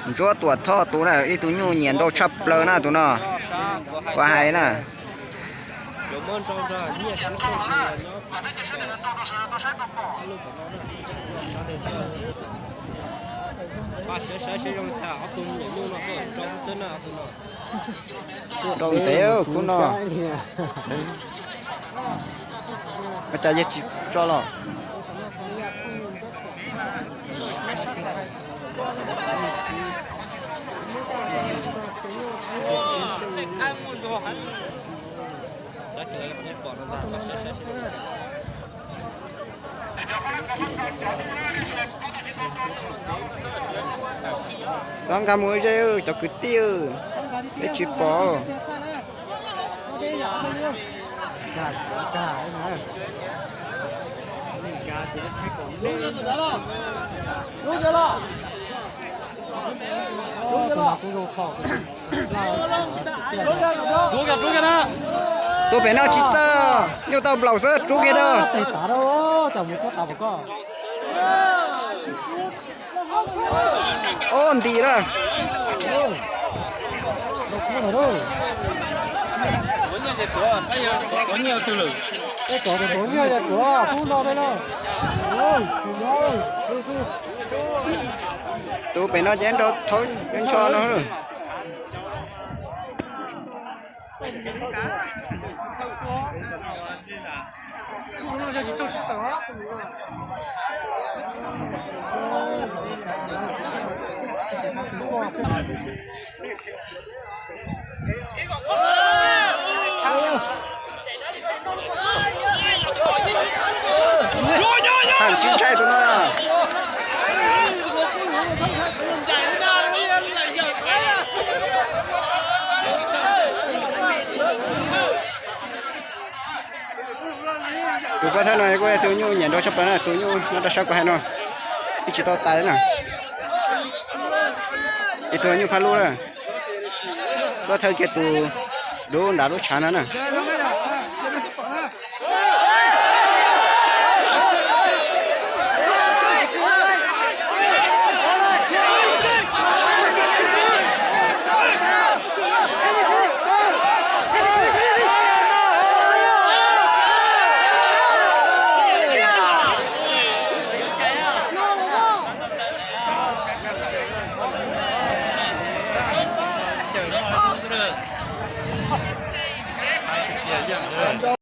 Ntsuab Tuam Thoj tus na, ib tug nyuj nyiam nrau tshaj plaws na tus no. Kuv hais na. Rau ntev khub no. Ua cas yawg tsis tso los? Xob nkag mus ze cov kwv tij, peb tsis pom. Rub kiag, rub kiag na. Tuaj pem no tsis txawj, nyuj tau nplaum xwb, rub kiag rau. Ob ntim lawm. Tus pem no ces nrau thaub ncho no. Txhaj tsis ntshai tus no. Tus pov thawj no kuj yog tus nyuj nyiam nrau tshaj plaws na, tus nyuj no rau sab kuv hais no, yeej tsis tau tais na. Ib tug nyuj phaj lub na, pov thawj kiag tus dub nram lub tshav no na.